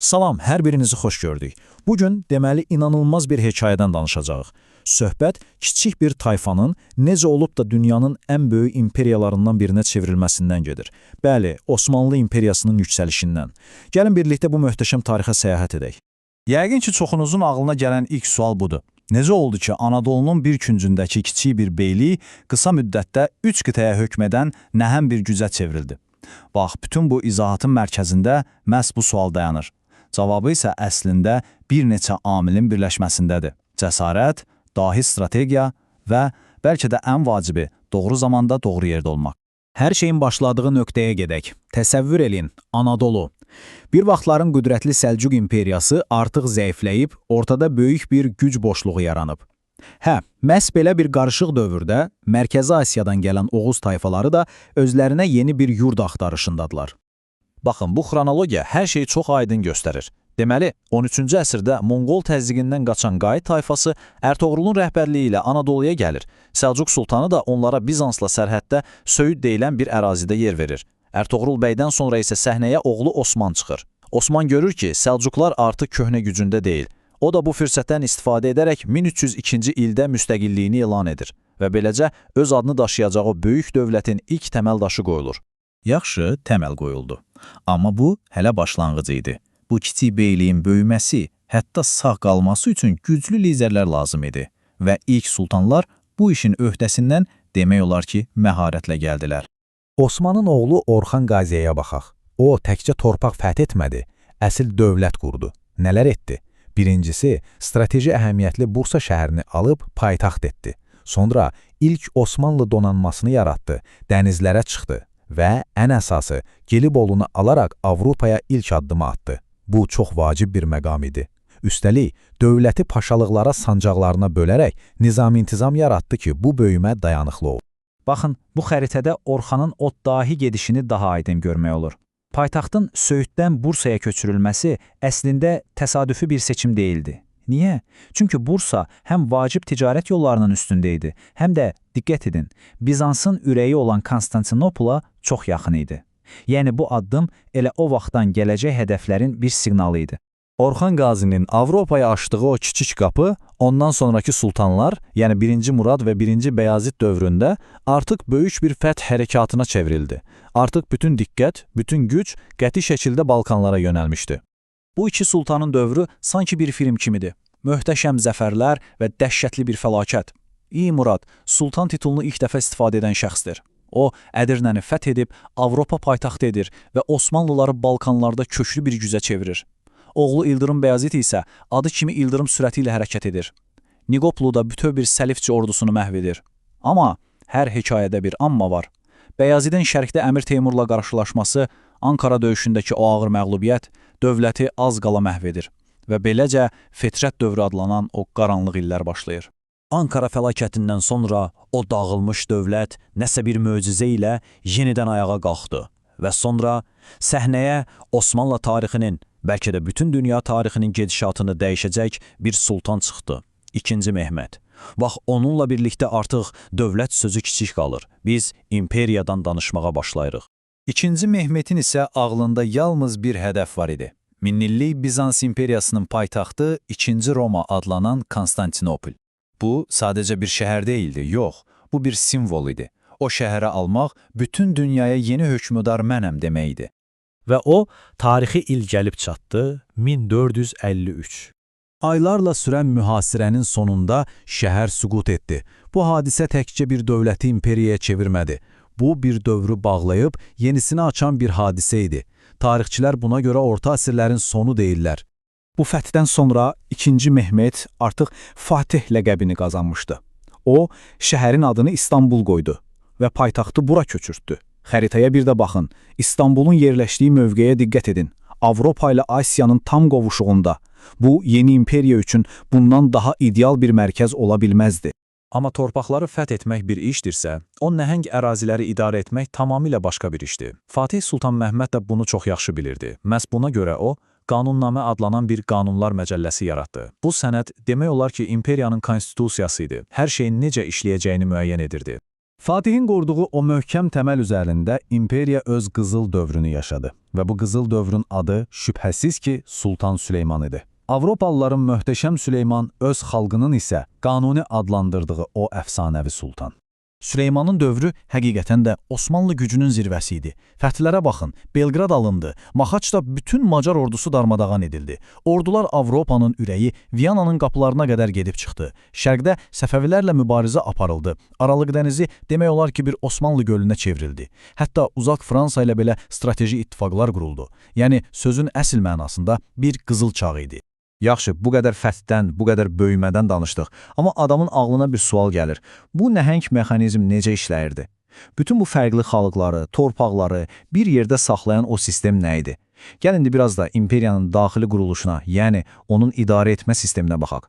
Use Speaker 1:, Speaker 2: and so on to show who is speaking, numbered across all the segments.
Speaker 1: Salam, hər birinizi xoş gördük. Bugün deməli inanılmaz bir hekayədən danışacağıq. Söhbət kiçik bir tayfanın necə olub da dünyanın ən böyük imperiyalarından birinə çevrilməsindən gedir. Bəli, Osmanlı İmperiyasının yüksəlişindən. Gəlin birlikdə bu möhtəşəm tarixə səyahət edək.
Speaker 2: Yəqin ki, çoxunuzun ağlına gələn ilk sual budur. Necə oldu ki, Anadolunun bir küncündəki kiçik bir beylik qısa müddətdə üç qitəyə hökm edən nəhəng bir gücə çevrildi? Bax, bütün bu izahatın mərkəzində məhz bu sual dayanır. Cavabı isə əslində bir neçə amilin birləşməsindədir. Cəsarət, dahi strategiya və bəlkə də ən vacibi, doğru zamanda doğru yerdə olmaq.
Speaker 3: Hər şeyin başladığı nöqtəyə gedək. Təsəvvür eləyin, Anadolu. Bir vaxtların qüdrətli Səlcuq imperiyası artıq zəifləyib, ortada böyük bir güc boşluğu yaranıb. Hə, məhz belə bir qarışıq dövrdə Mərkəzi Asiyadan gələn Oğuz tayfaları da özlərinə yeni bir yurd axtarışındadılar.
Speaker 1: Baxın, bu xronologiya hər şeyi çox aydın göstərir. Deməli, 13-cü əsrdə Monqol təzyiqindən qaçan Qayı tayfası Ərtoğrulun rəhbərliyi ilə Anadoluya gəlir. Səlcuq sultanı da onlara Bizansla sərhəddə Söyüd deyilən bir ərazidə yer verir. Ərtoğrul bəydən sonra isə səhnəyə oğlu Osman çıxır. Osman görür ki, Səlcuqlar artıq köhnə gücündə deyil. O da bu fürsətdən istifadə edərək 1302-ci ildə müstəqilliyini elan edir və beləcə öz adını daşıyacağı o böyük dövlətin ilk təməl daşı qoyulur.
Speaker 3: Yaxşı, təməl qoyuldu. Amma bu hələ başlanğıcı idi. Bu kiçik beyliyin böyüməsi, hətta sağ qalması üçün güclü liderlər lazım idi və ilk sultanlar bu işin öhdəsindən demək olar ki, məharətlə gəldilər. Osmanın oğlu Orxan Qaziyə baxaq. O təkcə torpaq fəth etmədi, əsl dövlət qurdu. Nələr etdi? Birincisi, strateji əhəmiyyətli Bursa şəhərini alıb paytaxt etdi. Sonra ilk Osmanlı donanmasını yaratdı, dənizlərə çıxdı və ən əsası Gelibolunu alaraq Avropaya ilk addımı atdı. Bu çox vacib bir məqam idi. Üstəlik, dövləti paşalıqlara sancaqlarına bölərək nizam-intizam yaratdı ki, bu böyümə dayanıqlı olsun.
Speaker 4: Baxın, bu xəritədə Orxanın o dahi gedişini daha aydın görmək olur. Paytaxtın Söyüddən Bursaya köçürülməsi əslində təsadüfi bir seçim deyildi. Niyə? Çünki Bursa həm vacib ticarət yollarının üstündə idi, həm də, diqqət edin, Bizansın ürəyi olan Konstantinopola çox yaxın idi. Yəni bu addım elə o vaxtdan gələcək hədəflərin bir siqnalı idi.
Speaker 1: Orxan Qazinin Avropaya açdığı o kiçik qapı, ondan sonraki sultanlar, yəni 1-ci Murad və 1-ci Bəyazid dövründə artıq böyük bir fəth hərəkatına çevrildi. Artıq bütün diqqət, bütün güc qəti şəkildə Balkanlara yönəlmişdi.
Speaker 4: Bu iki sultanın dövrü sanki bir film kimidir. Möhtəşəm zəfərlər və dəhşətli bir fəlakət. İ Murad, sultan titulunu ilk dəfə istifadə edən şəxsdir. O, Ədirnəni fəth edib, Avropa paytaxtı edir və Osmanlıları Balkanlarda köklü bir gücə çevirir. Oğlu İldırım Bəyazit isə adı kimi ildırım sürəti ilə hərəkət edir. Niqopluda bütöv bir səlifçi ordusunu məhv edir. Amma hər hekayədə bir amma var. Bəyazidin şərqdə Əmir Teymurla qarşılaşması, Ankara döyüşündəki o ağır məğlubiyyət dövləti az qala məhv edir və beləcə Fetrət dövrü adlanan o qaranlıq illər başlayır.
Speaker 1: Ankara fəlakətindən sonra o dağılmış dövlət nəsə bir möcüzə ilə yenidən ayağa qalxdı və sonra səhnəyə Osmanlı tarixinin, bəlkə də bütün dünya tarixinin gedişatını dəyişəcək bir sultan çıxdı. İkinci Mehmet. Bax, onunla birlikdə artıq dövlət sözü kiçik qalır. Biz imperiyadan danışmağa başlayırıq. İkinci Mehmetin isə ağlında yalnız bir hədəf var idi. Minillik Bizans imperiyasının paytaxtı 2-ci Roma adlanan Konstantinopol. Bu, sadəcə bir şəhər deyildi, yox, bu bir simvol idi. O şəhərə almaq bütün dünyaya yeni hökmdar mənəm demək idi.
Speaker 5: Və o, tarixi il gəlib çatdı, 1453.
Speaker 2: Aylarla sürən mühasirənin sonunda şəhər süqut etdi. Bu hadisə təkcə bir dövləti imperiyaya çevirmədi. Bu, bir dövrü bağlayıb yenisini açan bir hadisə idi. Tarixçilər buna görə orta əsrlərin sonu deyirlər.
Speaker 3: Bu fəthdən sonra 2-ci Mehmet artıq Fatih ləqəbini qazanmışdı. O, şəhərin adını İstanbul qoydu və paytaxtı bura köçürtdü. Xəritəyə bir də baxın. İstanbulun yerləşdiyi mövqeyə diqqət edin. Avropa ilə Asiyanın tam qovuşuğunda. Bu, yeni imperiya üçün bundan daha ideal bir mərkəz ola bilməzdi.
Speaker 1: Amma torpaqları fəth etmək bir işdirsə, o nəhəng əraziləri idarə etmək tamamilə başqa bir işdir. Fatih Sultan Məhəmməd də bunu çox yaxşı bilirdi. Məhz buna görə o, Qanunnamə adlanan bir qanunlar məcəlləsi yaratdı. Bu sənəd demək olar ki, imperiyanın konstitusiyası idi. Hər şeyin necə işləyəcəyini müəyyən edirdi.
Speaker 2: Fatihin qurduğu o möhkəm təməl üzərində imperiya öz qızıl dövrünü yaşadı və bu qızıl dövrün adı şübhəsiz ki, Sultan Süleyman idi. Avropalıların möhtəşəm Süleyman öz xalqının isə Qanuni adlandırdığı o əfsanəvi sultan.
Speaker 3: Süleymanın dövrü həqiqətən də Osmanlı gücünün zirvəsi idi. Fəthlərə baxın, Belqrad alındı, Maxaçda bütün Macar ordusu darmadağan edildi. Ordular Avropanın ürəyi Viyananın qapılarına qədər gedib çıxdı. Şərqdə Səfəvilərlə mübarizə aparıldı. Aralıq dənizi demək olar ki, bir Osmanlı gölünə çevrildi. Hətta uzaq Fransa ilə belə strateji ittifaqlar quruldu. Yəni sözün əsl mənasında bir qızıl çağı idi.
Speaker 2: Yaxşı, bu qədər fəthdən, bu qədər böyümədən danışdıq. Amma adamın ağlına bir sual gəlir. Bu nəhəng mexanizm necə işləyirdi? Bütün bu fərqli xalqları, torpaqları bir yerdə saxlayan o sistem nə idi? Gəlin indi biraz da imperiyanın daxili quruluşuna, yəni onun idarə etmə sisteminə baxaq.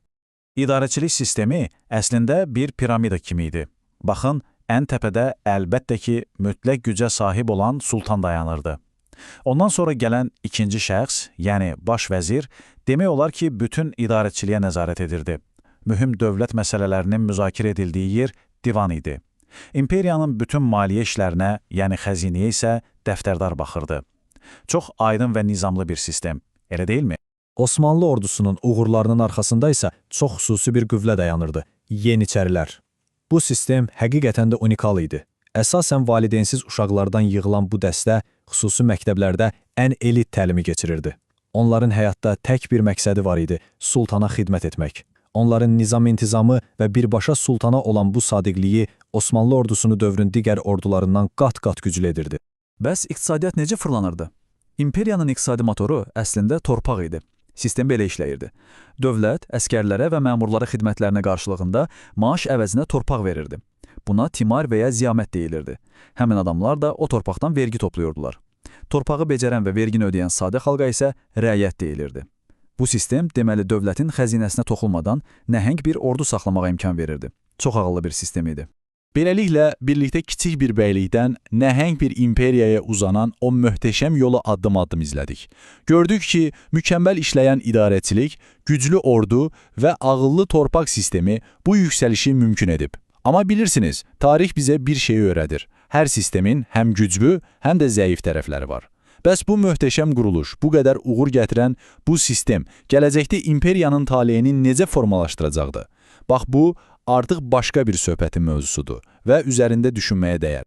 Speaker 4: İdarəçilik sistemi əslində bir piramida kimi idi. Baxın, ən təpədə əlbəttə ki, mütləq gücə sahib olan sultan dayanırdı. Ondan sonra gələn ikinci şəxs, yəni baş vəzir, demək olar ki, bütün idarəçiliyə nəzarət edirdi. Mühüm dövlət məsələlərinin müzakirə edildiyi yer divan idi. İmperiyanın bütün maliyyə işlərinə, yəni xəzinəyə isə dəftərdar baxırdı. Çox aydın və nizamlı bir sistem, elə deyilmi?
Speaker 2: Osmanlı ordusunun uğurlarının arxasında isə çox xüsusi bir qüvvə dayanırdı: Yeniçərilər. Bu sistem həqiqətən də unikal idi. Əsasən valideynsiz uşaqlardan yığılan bu dəstə xüsusi məktəblərdə ən elit təlimi keçirirdi. Onların həyatda tək bir məqsədi var idi: sultana xidmət etmək. Onların nizam-intizamı və birbaşa sultana olan bu sadiqliyi Osmanlı ordusunu dövrün digər ordularından qat-qat güclü edirdi.
Speaker 4: Bəs iqtisadiyyat necə fırlanırdı? İmperiyanın iqtisadi motoru əslində torpaq idi. Sistem belə işləyirdi. Dövlət əskərlərə və məmurlara xidmətlərinə qarşılığında maaş əvəzinə torpaq verirdi. Buna timar və ya ziyamət deyilirdi. Həmin adamlar da o torpaqdan vergi toplayırdılar. Torpağı becərən və vergini ödəyən sadə xalqa isə rəiyyət deyilirdi. Bu sistem deməli dövlətin xəzinəsinə toxunmadan nəhəng bir ordu saxlamağa imkan verirdi. Çox ağıllı bir sistem idi.
Speaker 6: Beləliklə, birlikdə kiçik bir bəylikdən nəhəng bir imperiyaya uzanan o möhtəşəm yolu addım-addım izlədik. Gördük ki, mükəmməl işləyən idarəçilik, güclü ordu və ağıllı torpaq sistemi bu yüksəlişi mümkün edib. Amma bilirsiniz, tarix bizə bir şeyi öyrədir. Hər sistemin həm güclü, həm də zəif tərəfləri var. Bəs bu möhtəşəm quruluş, bu qədər uğur gətirən bu sistem gələcəkdə imperiyanın taleyini necə formalaşdıracaqdı? Bax bu, artıq başqa bir söhbətin mövzusudur və üzərində düşünməyə dəyər.